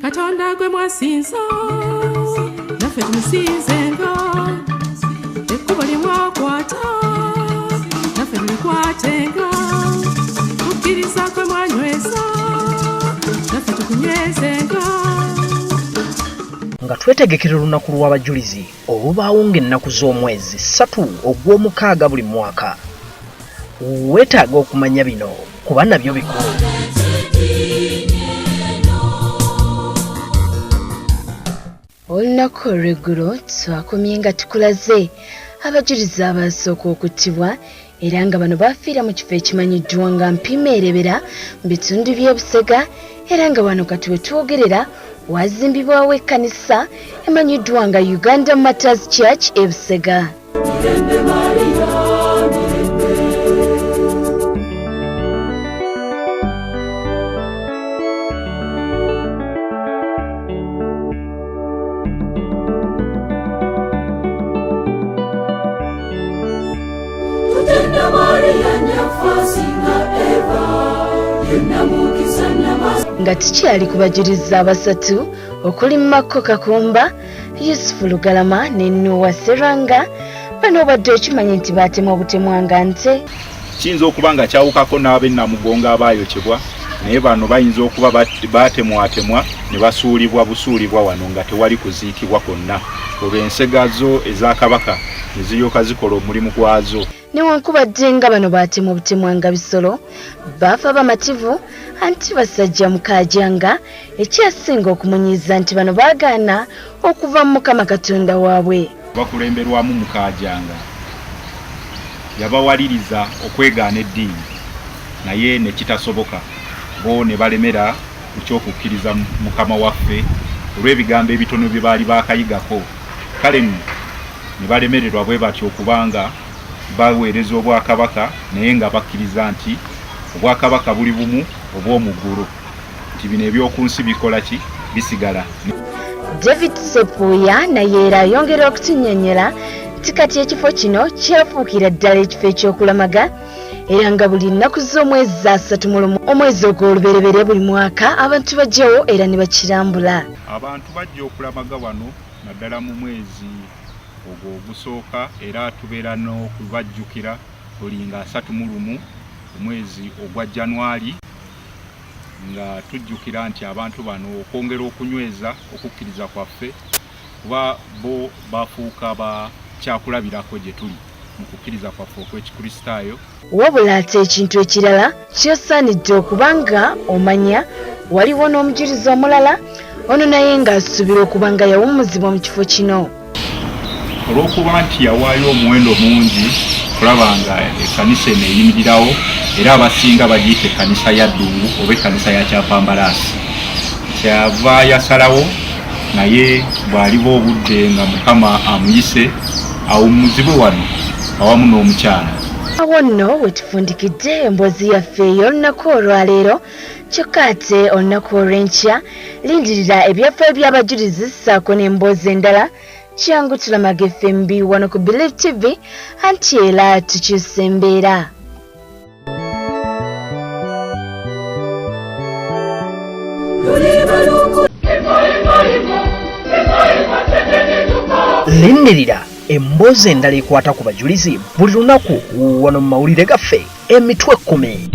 Katonda gwe mwasinza naffe tumusinzenga, ekkubo lye mwakwata naffe tulikwatenga, kukkiriza kwe mwanyweza naffe tukunywezenga. Nga twetegekera olunaku lw'abajulizi olubaawo ng'ennaku z'omwezi 3 ogw'omukaaga buli mwaka, weetaaga okumanya bino kuba nabyo bikulu. Olunaku olw'eggulo twakomye nga tukulaze abajulizi abasooka okuttibwa era nga bano bafiira mu kifo ekimanyiddwa nga Mpiima Erebera mu bitundu by'e Busega, era nga wano kati we twogerera wazimbibwawo ekkanisa emanyiddwa nga Uganda Martyrs Church e Busega. Nga tukyali ku bajulizi abasatu okuli Makko Kakumba, Yusufu Lugalama ne Nuwa Serwanga, bano obadde okimanyi nti baatemwa obutemwa nga nte. Kiyinza okuba nga kyawukako n'ab'e Namugongo abaayokebwa, naye bano bayinza okuba baatemwatemwa ne basuulibwa busuulibwa wano nga tewali kuziikibwa kwonna, olwo ensega zo eza Kabaka ne ziryoka zikola omulimu gwazo. Newankubadde nga bano baatemwa obutemwa nga bisolo, baafa bamativu anti basajja Mukaajanga ekyasinga okumunyiiza nti bano baagaana okuva mu Mukama Katonda waabwe. Bakulemberwamu Mukaajanga yabawaliriza okwegaana eddiini naye ne kitasoboka, bo ne balemera ku ky'okukkiriza Mukama waffe olw'ebigambo ebitono bye baali baakayigako. Kale nno ne balemererwa bwe batyo okubanga baweereza obwakabaka naye nga bakkiriza nti obwakabaka buli bumu obw'omu ggulu, nti bino eby'oku nsi bikola ki? Bisigala. David Sepuya naye era ayongera okutunnyonnyola nti kati ekifo kino kyafuukira ddala ekifo eky'okulamaga era nga buli nnaku z'omwezi 31 omwezi ogw'olubereberye buli mwaka abantu bajjawo era ne bakirambula. Abantu bajja okulamaga wano naddala mu mwezi ogwo ogusooka, era tubeera n'okubajjukira buli nga 31 omwezi ogwa January, nga tujjukira nti abantu bano okwongera okunyweza okukkiriza kwaffe, kuba bo bafuuka ba kyakulabirako gye tuli mu kukkiriza kwaffe okw'Ekikristaayo. Wabula ate ekintu ekirala ky'osaanidde okuba nga omanya, waliwo n'omujulizi omulala ono naye ng'asuubirwa okuba nga yawummuzibwa mu kifo kino. Olw'okuba nti yawaayo omuwendo mungi okulaba nga ekkanisa eno eyimirirawo, era abasinga bagiyita ekkanisa ya Ddungu oba ekkanisa ya Kyapambalaasi, kyava yasalawo naye bw'aliba obudde nga Mukama amuyise awummuzibwe wano awamu n'omukyala. Awo nno we tufundikidde emboozi yaffe ey'olunaku olwaleero, kyokka ate olunaku olw'enkya lindirira ebyafaayo by'abajulizi ssaako n'emboozi endala. Kyangu tulamaga FMB wano ku Believe TV, anti era tukyusa embeera. Lindirira emboozi endala ekwata ku bajulizi buli lunaku wano mu mawulire gaffe emitwe 10.